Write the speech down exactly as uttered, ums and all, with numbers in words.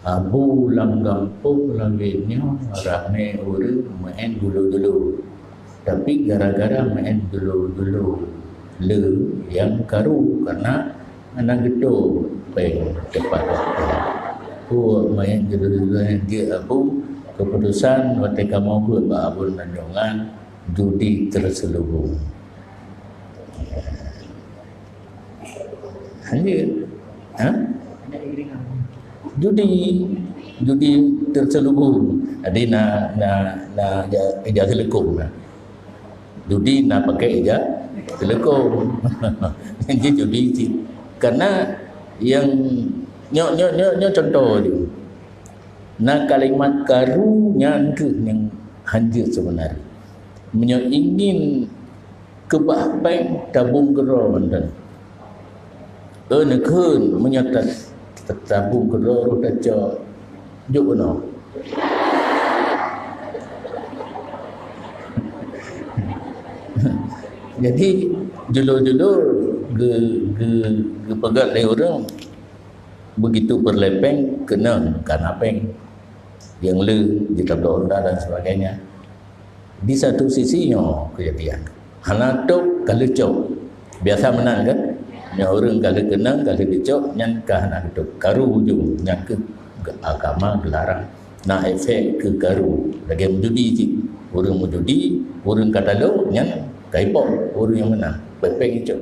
Abu lam gampông lagèe nyoe ramè ureueng meu'en julo-julo. Tapi gara-gara meu'en julo-julo le nyang karu, karena hana geuto pèng tepat waktu. Peue meu'en julo-julo nyang jeuet abu, keuputusan watèe kamoe beuet bak abu nyan judi terselubung. Hanya, ha? Judi, judi terselubung. Jadi na, na, na ija, ija seuleukom na. Judi na pakai ija seuleukom. Jadi judi cit. Karena yang nyo, nyo, nyo, nyo contoh je. Na kalimat karu nyan keuh nyang hanjeuet sebenarnya. Meunyoe ingin keubah pèng, tabong keudroe mantong. Eh, neukheun, meunyoe ta-, ta-, tabong keudroe roh tacok, jok keunoe. Jadi, julo-julo ge-, ge-, geupeugah lé ureueng, begitu peureulèe pèng, keunong ka na pèng. Nyang le, jitabloe honda dan sebagainya. Di satu sisi nyoe keujadian. Hana tôb ka lheueh cok. Biasa meunan kan? Nyoe ureueng ka lheueh keunong, ka lheueh geucok, nyan ka hana tôb. Karu ujong, nyan keuh agama geularang. Na efek keu karu. Lagèe meujudi cit. Ureueng meujudi, ureueng ka talo, nyan ka ipok ureueng nyang meunang. Pèng-pèng icok.